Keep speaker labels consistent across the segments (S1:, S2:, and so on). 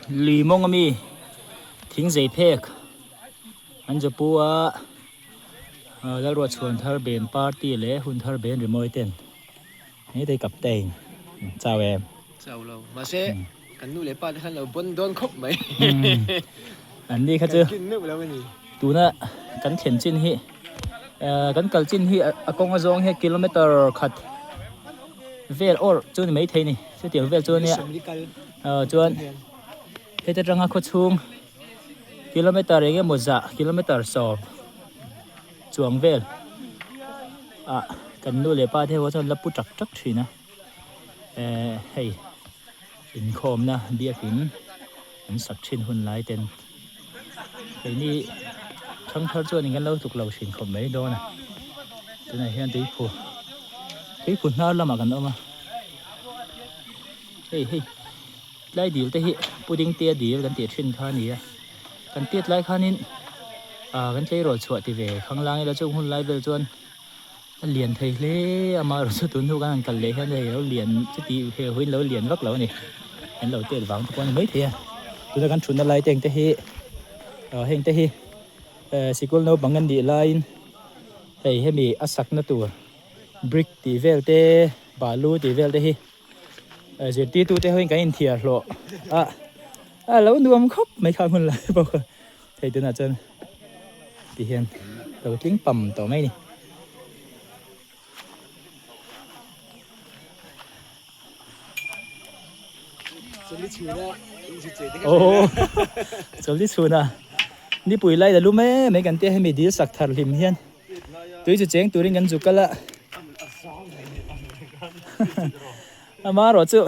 S1: Lui mawng ami thing zei phek an zu pu a Lalruatchhuan thar ben party leh hun thar ben rimawi ten hei captain chau em.
S2: Chau lo mahse kan nu leh pa te khan lo bawn dawn khawp mai.
S1: An ni kha chu tuna kan thlen chin hi kan kal chin hi a kawng a zawng hian kilometer khat vel awrh chu ni maithei a ni chutiang vel chu ania chuan heta tanga khaw chhung kilometer eng emaw zah kilometer sawm chuang vel ah kan nu leh pa te ho chuan la pu tak tak thin a eh hei inkhawmna biakin an sak thin hun lai ten keini thangthar chuan in kan lo tluk lo thin khawp mai dawn a tunah hian tuiphu tuiphu hnar lamah kan awm a hei hei tlai dil te hi pudding te dil kan tih thin kha a ni a kan tiat lai khanin ah kan tleirawl chhuah ti ve khanglang ila chung hun lai vel chuan. A lian thei hle a amaherawhchu tun hnu kan han kal leh hian hei lo lian chuti he huin lo lian vak lo a ni an lo tet vang te pawh a ni maithei a tuna kan thutna lai te ang te hi ah heng te hi eh sikul naupang an nih laiin hei hemi a sakna tur brick tih vel te balu tih vel te hi eh zirtirtu te hoin kan inthiar hlawh a a lo nuam khawp mai kha hmun lai bawk a. Hei tunah chuan ti hian lo tling pam tawh mai a ni. Chawlni chhuna nipui lai la lum em mai kan tia hemi dil sak thar hlim hian tui chu cheng turin kan zu kal a amaherawh chu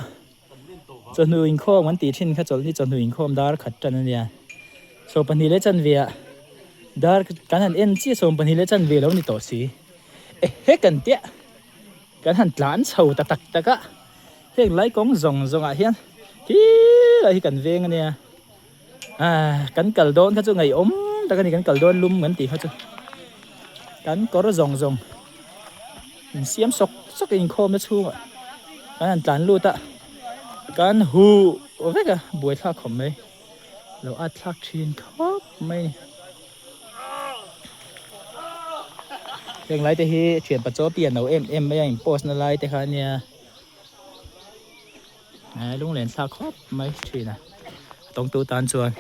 S1: Chawhnu inkhawm an tih thin kha chawlhni chawhnu inkhawm dar khat tan a nia. 12 leh chanve ah dar kan han en chiah 12 leh chanve lo ni tawh si. Ehe kan tiah kan han tlan chho ta tak tak a, heng lai kawng zawng zawng ah hian khilai hi kan veng a nia. Ah kan kal dawn kha chu ngaihawm tak a ni kan kal dawn lum kan tih kha chu kan kawr zawng zawng. In siam sawk sawk inkhawmna chhungah kan han tlan lut a, kan huh vek a, buai thlak khawp mai, lo at thlak thin khawp mai a ni. Heng lai te hi thian pachaw pian lo em em mai a in post na lai te kha ania lunglen thlak khawp mai thin a, a tawngtu tan chuan.